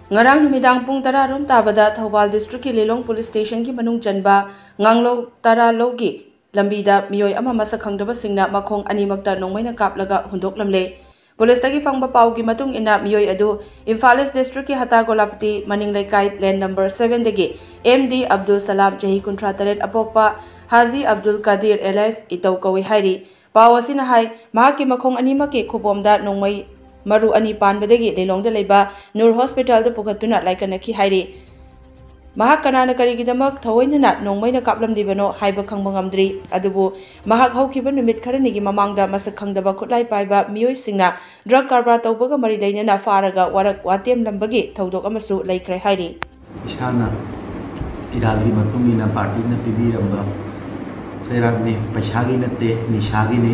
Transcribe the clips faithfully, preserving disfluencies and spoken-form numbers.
ꯉꯔꯥꯡ ꯅꯨꯃꯤꯗꯥꯡ ꯄꯨꯡ ꯇꯔꯥ ꯔꯣꯝ ꯇꯥꯕꯗ ꯊꯧꯕꯥꯜ ꯗꯤꯁꯇ꯭ꯔꯤꯛꯀꯤ ꯂꯤꯂꯣꯡ ꯄꯨꯂꯤꯁ ꯁ꯭ꯇꯦꯁꯟꯒꯤ ꯃꯅꯨꯡ ꯆꯟꯕ ꯉꯥꯡꯂꯧ ꯇꯔꯥ ꯂꯧꯒꯤ ꯂꯝꯕꯤꯗ ꯃꯤꯑꯣꯏ ꯑꯃ ꯃꯁꯛ ꯈꯪꯗꯕꯁꯤꯡꯅ ꯃꯈꯣꯡ ꯑꯅꯤꯃꯛꯇ ꯅꯣꯡꯃꯩꯅ ꯀꯥꯞꯂꯒ ꯍꯨꯟꯗꯣꯛꯂꯝꯂꯦ꯫ ꯄꯨꯂꯤꯁꯇꯒꯤ ꯐꯪꯕ ꯄꯥꯎꯒꯤ ꯃꯇꯨꯡ ꯏꯟꯅ, ꯃꯤꯑꯣꯏ ꯑꯗꯨ ꯏꯝꯐꯥꯜ ꯏꯁ ꯗꯤꯁꯇ꯭ꯔꯤꯛꯀꯤ ꯍꯇꯥ ꯒꯣꯂꯥꯄꯇꯤ ꯃꯅꯤꯡ ꯂꯩꯀꯥꯏ ꯂꯦꯟ ꯅꯝꯕꯔ ꯁꯚꯦꯟꯗꯒꯤ ꯑꯦꯝ ꯗꯤ ꯑꯕꯗꯨꯜ ꯁꯂꯥꯝ, ꯆꯍꯤ ꯀꯨꯟꯊ꯭ꯔꯥ ꯇꯔꯦꯠ ꯑꯄꯣꯛꯄ ꯍꯥꯖꯤ ꯑꯕꯗꯨꯜ ꯀꯥꯗꯤꯔ ꯑꯦꯂꯥꯏꯁ ꯏꯇꯧ ꯀꯧꯏ ꯍꯥꯏꯔꯤ꯫ ꯄꯥꯎ ꯑꯁꯤꯅ ꯍꯥꯏ, ꯃꯍꯥꯛꯀꯤ ꯃꯈꯣꯡ ꯑꯅꯤꯃꯛꯀꯤ ꯈꯨꯕꯣꯝꯗ ꯅꯣꯡꯃꯩ ꯃꯔꯨ ꯑꯅꯤ ꯄꯥꯟꯕꯗꯒꯤ ꯂꯤꯂꯣꯡꯗ ꯂꯩꯕ ꯅꯨꯔ ꯍꯣꯁꯄꯤꯇꯥꯜꯗ ꯄꯨꯈꯠꯇꯨꯅ ꯂꯥꯏꯀꯠꯅꯈꯤ ꯍꯥꯏꯔꯤ꯫ ꯃꯍꯥꯛ ꯀꯅꯥꯅ ꯀꯔꯤꯒꯤꯗꯃꯛ ꯊꯑꯣꯏꯅꯅ ꯅꯣꯡꯃꯩꯅ ꯀꯥꯞꯂꯝꯂꯤꯕꯅꯣ ꯍꯥꯏꯕ ꯈꯪꯕ ꯉꯝꯗ꯭ꯔꯤ꯫ ꯑꯗꯨꯕꯨ ꯃꯍꯥꯛ ꯍꯧꯈꯤꯕ ꯅꯨꯃꯤꯠ ꯈꯔꯅꯤꯒꯤ ꯃꯃꯥꯡꯗ ꯃꯁꯛ ꯈꯪꯗꯕ ꯈꯨꯠꯂꯥꯏ ꯄꯥꯏꯕ ꯃꯤꯑꯣꯏꯁꯤꯡꯅ ꯗ꯭ꯔꯒ ꯀꯔꯕꯥꯔ ꯇꯧꯕꯒ ꯃꯔꯤ ꯂꯩꯅꯅ ꯐꯥꯔꯒ ꯋꯥꯔꯛ ꯋꯥꯇꯦꯝꯂꯝꯕꯒꯤ ꯊꯧꯗꯣꯛ ꯑꯃꯁꯨ ꯂꯩꯈ꯭ꯔꯦ ꯍꯥꯏꯔꯤ꯫ ꯏꯁꯥꯅ ꯏꯔꯥꯜꯒꯤ ꯃꯇꯨꯡ ꯏꯟꯅ ꯄꯥꯔꯇꯤꯅ ꯄꯤꯕꯤꯔꯝꯕ ꯆꯩꯔꯥꯛꯅꯤ, ꯄꯩꯁꯥꯒꯤ ꯅꯠꯇꯦ, ꯅꯤꯁꯥꯒꯤꯅꯤ꯫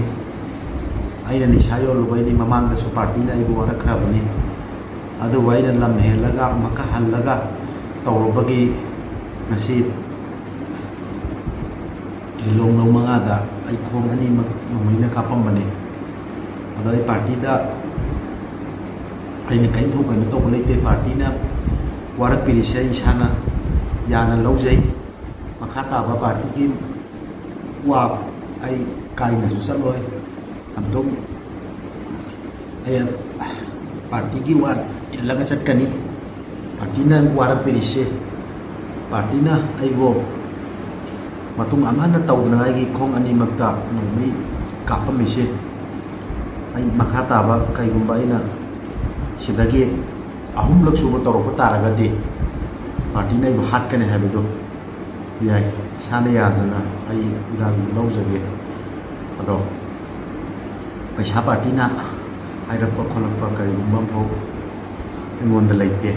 ꯑꯩꯅ ꯅꯤꯁꯥ ꯌꯣꯜꯂꯨꯕꯩꯅꯤ, ꯃꯃꯥꯡꯗꯁꯨ ꯄꯥꯔꯇꯤꯅ ꯑꯩꯕꯨ ꯋꯥꯔꯛꯈ꯭ꯔꯕꯅꯤ꯫ ꯑꯗꯨꯕꯨ ꯑꯩꯅ ꯂꯝ ꯍꯦꯜꯂꯒ ꯑꯃꯨꯛꯀ ꯍꯜꯂꯒ ꯇꯧꯔꯨꯕꯒꯤ ꯉꯁꯤ ꯂꯤꯂꯣꯡ ꯂꯧ ꯃꯉꯥꯗ ꯑꯩ ꯈꯣꯡ ꯑꯅꯤꯃꯛ ꯅꯣꯡꯃꯩꯅ ꯀꯥꯞꯄꯝꯕꯅꯤ꯫ ꯑꯗꯣ ꯑꯩ ꯄꯥꯔꯇꯤꯗ ꯑꯩꯅ ꯀꯔꯤꯝꯐꯥꯎ ꯀꯩꯅꯣ ꯇꯧꯕ ꯂꯩꯇꯦ꯫ ꯄꯥꯔꯇꯤꯅ ꯋꯥꯔꯛꯄꯤꯔꯤꯁꯦ ꯑꯩ ꯏꯁꯥꯅ ꯌꯥꯅ ꯂꯧꯖꯩ꯫ ꯃꯈꯥ ꯇꯥꯕ ꯄꯥꯔꯇꯤꯒꯤ ꯋꯥ ꯑꯩ ꯀꯥꯏꯅꯁꯨ ꯆꯠꯂꯣꯏ꯫ ꯑꯝꯇꯪ ꯑꯩ ꯄꯥꯔꯇꯤꯒꯤ ꯋꯥ ꯏꯜꯂꯒ ꯆꯠꯀꯅꯤ꯫ ꯄꯥꯔꯇꯤꯅ ꯋꯥꯔꯛꯄꯤꯔꯤꯁꯦ, ꯄꯥꯔꯇꯤꯅ ꯑꯩꯕꯨ ꯃꯇꯨꯡ ꯑꯃ ꯍꯟꯅ ꯇꯧꯗꯅꯉꯥꯏꯒꯤ ꯈꯣꯡ ꯑꯅꯤꯃꯛꯇ ꯅꯣꯡꯃꯩ ꯀꯥꯞꯄꯝꯃꯤꯁꯦ, ꯑꯩ ꯃꯈꯥ ꯇꯥꯕ ꯀꯩꯒꯨꯝꯕ ꯑꯩꯅ ꯁꯤꯗꯒꯤ ꯑꯍꯨꯝꯂꯛ ꯁꯨꯕ ꯇꯧꯔꯛꯄ ꯇꯥꯔꯒꯗꯤ ꯄꯥꯔꯇꯤꯅ ꯑꯩꯕꯨ ꯍꯥꯠꯀꯅꯤ ꯍꯥꯏꯕꯗꯨ ꯌꯥꯏ, ꯏꯁꯥꯅ ꯌꯥꯗꯅ ꯑꯩ ꯏꯔꯥꯜ ꯂꯧꯖꯒꯦ꯫ ꯑꯗꯣ ꯄꯩꯁꯥ ꯄꯥꯔꯇꯤꯅ ꯍꯥꯏꯔꯛꯄ ꯈꯣꯠꯂꯛꯄ ꯀꯔꯤꯒꯨꯝꯕ ꯑꯃꯐꯥꯎ ꯑꯩꯉꯣꯟꯗ ꯂꯩꯇꯦ꯫